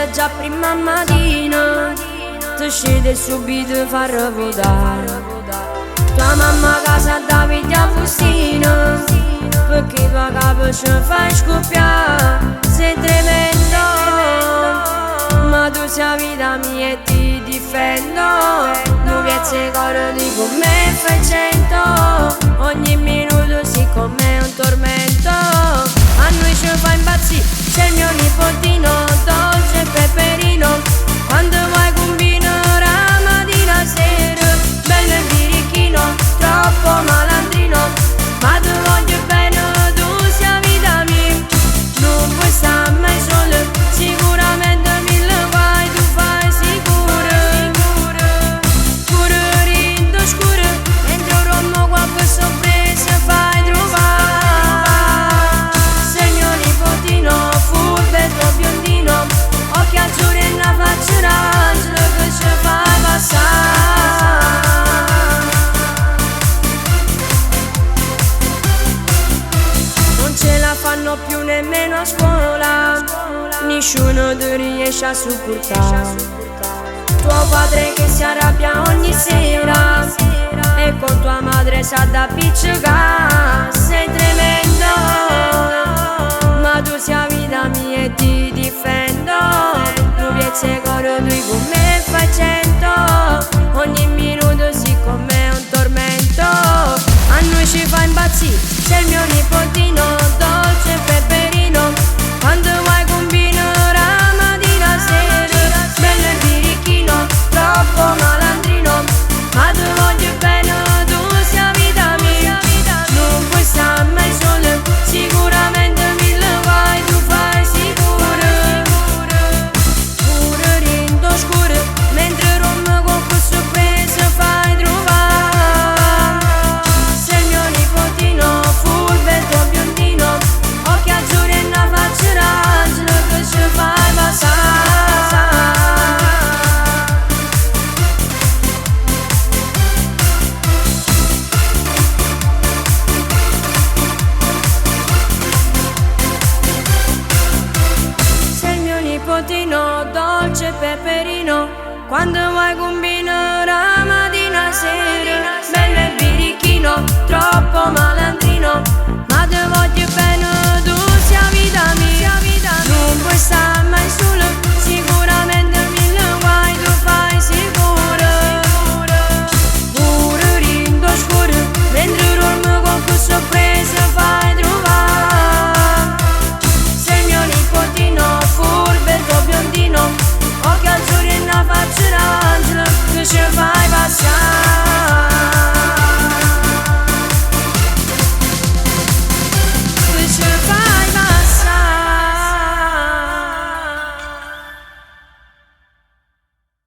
sveglia già prima mattina, ti scende subito fa rivotare. Tua mamma a casa Davide a Fustina, perché tua capo ci fai scoppiare. Sei tremendo, ma tu sei la vita mia e ti difendo. Non piazze cuore di come fai cento, ogni minuto sei come un tormento. A noi ci fa impazzire, c'è il mio nipotino, dolce peperino. Quando vuoi combinare la mattina sera, bello e birichino, troppo malandrino. Ma ti voglio bene, tu sei la vita mia. Non puoi stare mai solo, sicuramente mille guai tu fai sicuro. Pure rindo scuro, dentro Roma qualche sorpresa fai trovare. Sei il mio nipotino, furbetto biondino, occhi azzurri e una faccia d'angelo che ci fa passare. Non ce la fanno più nemmeno a scuola, nessuno ti riesce a supportare. Tuo padre che si arrabbia ogni sera e con tua madre sa da appiccicare. Sei tremendo, ma tu sei la vita mia e ti difendo. Tu piazze cuore tu come fai cento, ogni minuto sei come un tormento. A noi ci fa impazzire, sei il mio nipotino, dolce peperino. Quando vuoi combinare la mattina sera, bello e birichino, troppo malandrino. Ma ti voglio bene, tu sei la vita mia. Non puoi stare mai solo, sicuramente mille guai tu fai sicuro. Pure rindo scuro, mentre dormo con questa sorpresa fai trovare. Sei il mio nipotino, furbetto biondino, occhi azzurri e una faccia d'angelo che ci fai passare. Sei il mio nipotino, dolce peperino, quando vuoi combinare la mattina sera, bello e birichino, troppo malandrino. Ma ti voglio bene, tu sei la vita mia. Non puoi stare mai solo, sicuramente mille guai tu fai sicuro. Pure rindo scuro, mentre dormo con questa sorpresa.